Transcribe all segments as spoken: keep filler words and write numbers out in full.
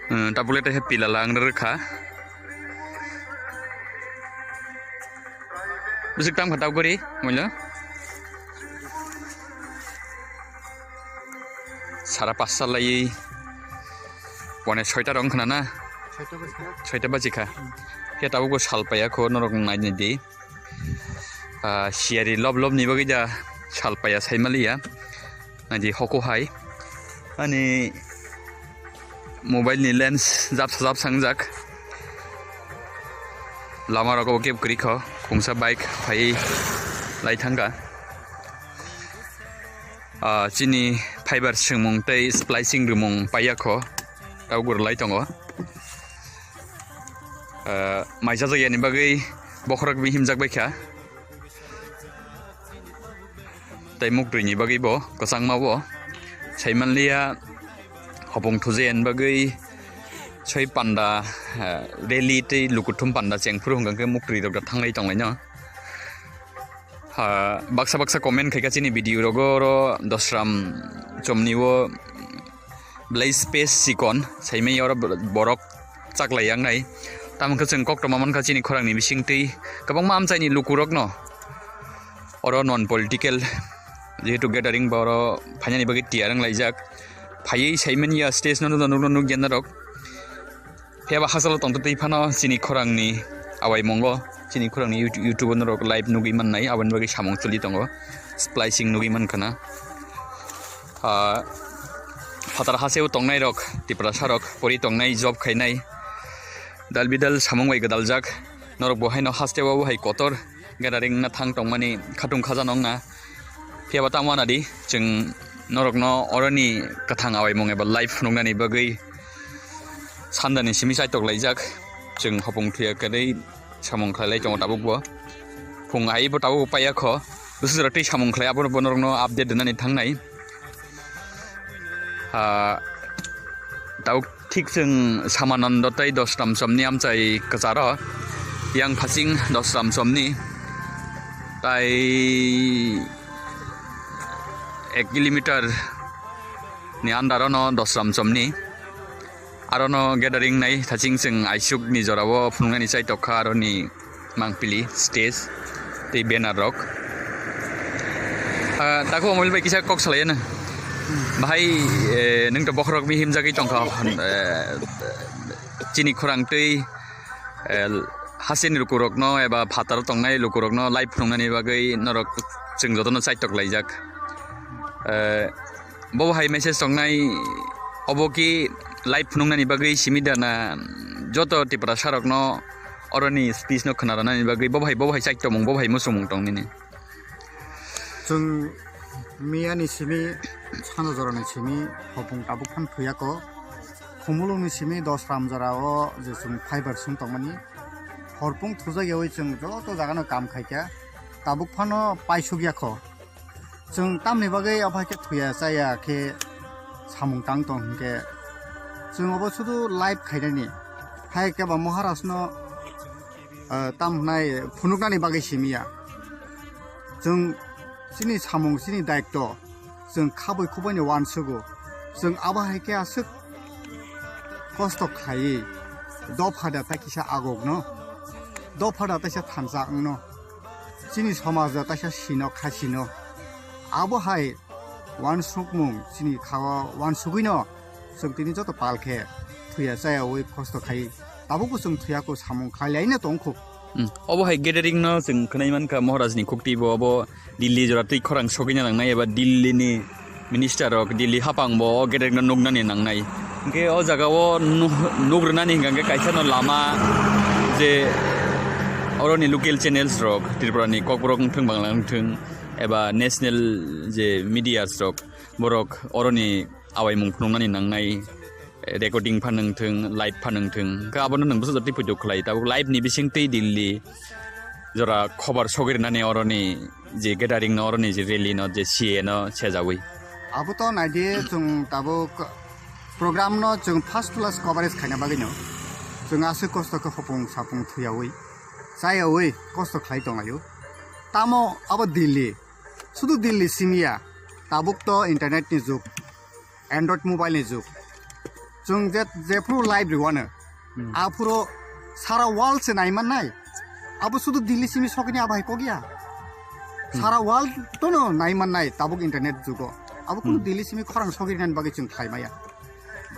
Hmm, tabuk le tei pila lang rwkha. Bwswk tang kha tabuk gori, moilo? Sara pasta laiwi. Pone soita rok wngkha na? Soita baji kha. Soita baji kha. Khe tabuk bo sal paiya kho, norok nai nai di. Ah, siyari lob lob ni bagwi da sal paiya sai maliya. Nai di hoko hai. Ani mobile ni lens japsa japsa wngjak. Lama rogo kebo kwrwi kho, khungsa bike phaiwi lai thangkha. Ah, chini fiber swngmung tei splicing rwmung paiya kho, tei gurlai tongo. Ah, mai chajak yani bagwi bokhorok bihimjak baikha. Tei muktwi ni bagwi bo kwchangma bo. Saimanliya hopung thujayan bagwi soi panda, eh, rally tei lukuthum panda chengphuru hwnkha khe muktwi rok da thanglai tonglaino. Ha, baksa baksa comment khaika chini video rogo oro Dosram chomni o belai space chikon, saimanya oro borok chaklai yang nai. Tamo khe chwng koktwma mankha chini khorang ni bisingtwi kwbangma amchaini lukurokno oro non political jehetu gathering ba oro phainani bagwi tiyar wng laijak. Phaiwi saimanya stage no nukno nukno nukya norok. Phiya ba hachalo tongtwtwi phano chini khorangni awai mungo, chini khorangni YouTube, YouTube-o norok live nugwi mannai, aboni bagwi samung choli tongo, splicing nugwi mankha na. Ah, phatar hasteo tongnairok, Tiprasarok, pori tongnai, job khainai, dal bidal samung bai gwdaljak, norok bo haino hasteo bo hai kotor gathering na thang tongmani khatung khaja nongna. Phiya ba tamo anadi, chwng norokno oroni kwthang awaimung eba live phunuknani bagwi sandani simi chaitok laijak. Chwng hopung thuya kwrwi samung khlailai tongo tabukbo. Phung aibo tabukbo paiya kho. Bwswk jora twi samung khlai abono bo norokno update rwnani thangnai. Ah, tabuk thik chwng Samanando tei Dosram chomni amchai kwcharo, yang phasing Dosram chomni tai ek kilometer ni under ono Dosram chomni. Arono gathering nai thaching chwng aisuk ni jorao phunuknani chai tokkha aroni mangpili, stage tei banner rok. Ah, takhuk Amol bai kisa kok salai nang. Bahai, eh, nwng to bokhorok mi himjagwi tongkha, eh, chini khorang twi, eh, hasini lukurokno eba phataro tongnai lukurokno live phunuknani bagwi norok chwng jotono chaitok laijak. Eh, bo hai message tongnai, obo ki live phunuknani bagwi simi da na joto Tiprasarokno oroni speech no khwna rwnani bagwi bo hai, bo hai chaitomung, bo hai muchungmung tong nini? Chwng miyani simi, sana jorani simi, hopung tabuk phan thuyako. Khumulungni simi Dosram jorao je chwng fiber sung tongmani. Horpung thujak yawi chwng joto jagano kam khaikha. Tabuk phano paisuk yakho. Chwng tamni bagwi ophai khe thuya chaya khe samung tang tong hinkhe chwng obo sudu live khainani. Hai khe ba Maharaj no, ah, tam hwnai phunuknani bagwi simiya. Chwng chini samung, chini daitto, chwng khabui khubaini uansugo. Chwng abo hai khe aswk kosto khlaiwi, dopha da ta kisa agokno, dopha da taisa thansa wngno, chini somaj da taisa sino, khasino. Abo hai uansukmung chini khao uansugwino chwng tini joto pal khe thuya chayawi kosto khai tabukbo chwng thuyako samung khlailaina tongkhu. Hmm. Obo hai gathering no chwng khwnai mankha Maharaj ni khukti bo, obo Delhi jora twi khorang sogwina nangnai eba Delhi ni minister rok, Delhi hapang bo o gathering no nuknani nangnai. Hinkhe o jaga o nu-, nuk rwnani hinkha hinkhe kaisa no lama je oroni local channels rok, Tripura ni Kokborok wngthwng, Bangla wngthwng, eba national je medias rok, borok oroni awaimung phunuknani nangnai, recording phan wngthwng, live phan wngthwng, khe abono nwng bwsajak twi poito khlai, tabuk live ni bising twi Delhi jora khobar sogwi rwnani oroni je gathering no, oroni je rally no, je C A no sejawi. Abo to naidi, chwng tabuk program no chwng first class coverage khaina bagwi no chwng aswk kosto khe hopung sapung thuyawi, chayawi kosto khlai tonglaio. Tamo abo Delhi, sudu Delhi simiya, tabuk to internet ni jug. Android mobile ni jug. Chwng je, jephuru live rwano, Hmm. aphuru sara world se naimannai. Abo sudu Delhi simi sokini abo hai kok ya. Hmm. Sara world tono naimannai tabuk internet jugo. Abo kunu Hmm. Delhi simi khorang sokirnani bagwi chwng khlai maya.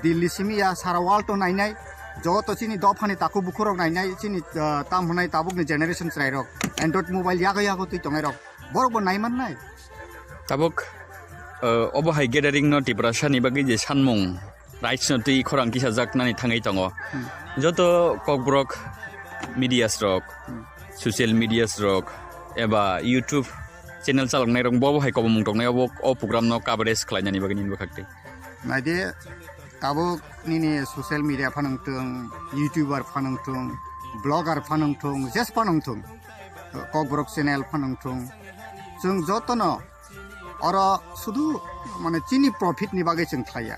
Delhi simi ya sara world to nainai. Joto chini dophani takhuk bukhurok nainai, chini, ah, tam hwnai tabukni generation chwrairok. Android mobile yago yago twi tongnai rok. Borok bo naimannai. Tabuk, ah, obo hai gathering no Tiprasa ni bagwi je sanmung rights no twi khorang kisa jaknani thangwi tongo. Hmm. Joto Kokborok medias rok, Hmm. social medias rok, eba YouTube channel chaloknai rok bo hai kobomung tongnai obo o program no coverage khlainani bagwi nini bwkhak twi. Naidi, tabuk nini social media phano wngthung, YouTuber phano wngthung, blogger phano wngthung, jes phano wngthung, Kokborok channel phano wngthung. Chwng jotono oro sudu mane chini profit ni bagwi chwng khlaiya.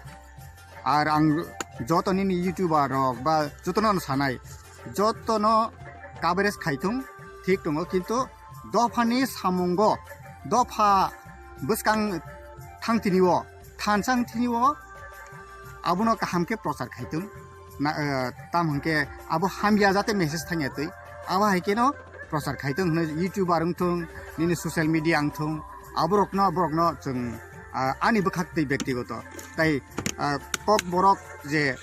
Ar ang joto nini YouTuber rok ba jotono sanai, jotono coverage khaithung thik tongo, kintu dophani samungo, dopha bwskang thangtini o, thansang tini o, abono kaham khe prochar khaithung. Na, eh, tam hwnkhe abo hamya jate message thangya twi, abo hai kheno prochar khaithung hwnwi YouTuber wngthung, nini social media wngthung, aborokno, borokno chwng, ah, ani bwkhak twi bektigoto. Tai, ah, Kokborok je,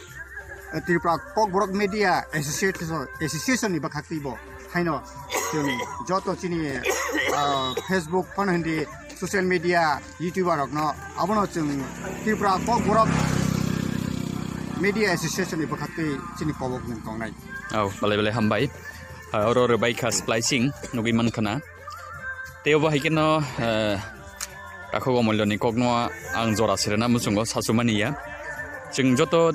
eh, Tripura Kokborok Media Association, Association ni bwkhak twi bo haino chwng joto chini, ah, Facebook phano hindi social media YouTuber rokno abono chwng Tripura Kokborok Media Association ni bwkhak twi chini kobok mung tongnai. Oh, belai belai hambai. Ah, oro rwbai kha splicing nugwi man khana. Tei obo hai kheno, eh, takhuk omolyo ni kokno ang jora serena muchungo sasumani ya. Chwng joto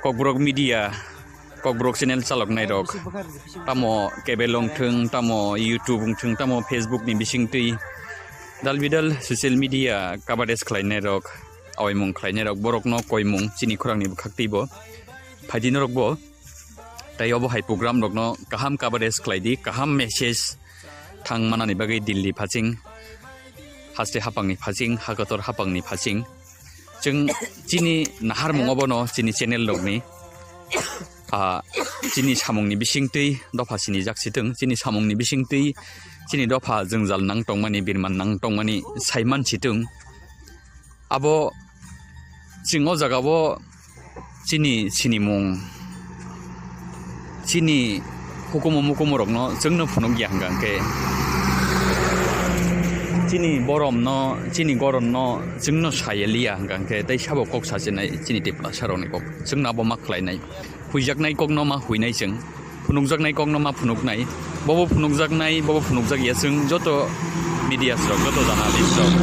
Kokborok Media Kokborok channel chaloknai rok, tamo cable wngthung, tamo YouTube wngthung, tamo Facebook ni bisingtwi, dal bidal social media coverage khlainai rok, awaimung khlainai rok, borokno koimung chini khorang ni bwkhak twi bo phaidi norok bo. Tai obo hai program rokno kaham coverage khlai di, kaham message thang manani bagwi Delhi phaching, haste hapang ni phaching, hakotor hapang ni phaching. Chwng chini naharmung obono chini channel rokni, ah, chini samungni bisingtwi dopha sinijak sitwng, chini samungni bisingtwi chini dopha jwngjal nang tongmani, birman nang tongmani saiman sitwng. Abo chwng o jagao chini sinimung, chini hukumu mukumu rokno chwngno phunukya hwnkha hwnkhe, chini boromno, chini goronno chwngno sayaliya hwnkha hwnkhe, tei sabo kok sachinai chini Tiprasa rokni kok, chwngno abo ma khlainai, huijaknai kokno ma huinai chwng, phunukjaknai kokno ma phunuknai, bobo phunukjaknai, bobo phunukjakya, chwng joto media rok, joto journalist rok,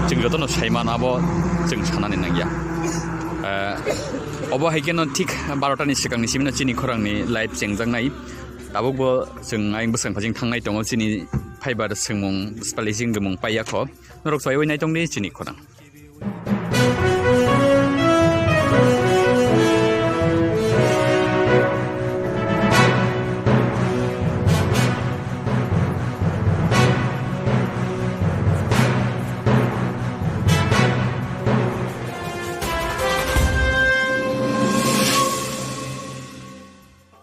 chwng jotono saimano abo chwng sanani nangya. Eh, obo hai kheno thik barota ni swkangni simino chini khorangni live chengjaknai. Tabukbo chwng ayang bwskang phajing thangnai tongo, chini phaibar swngmung, splicing gwmung paiyakho. Norok chaiwi naitongdi chini khorang.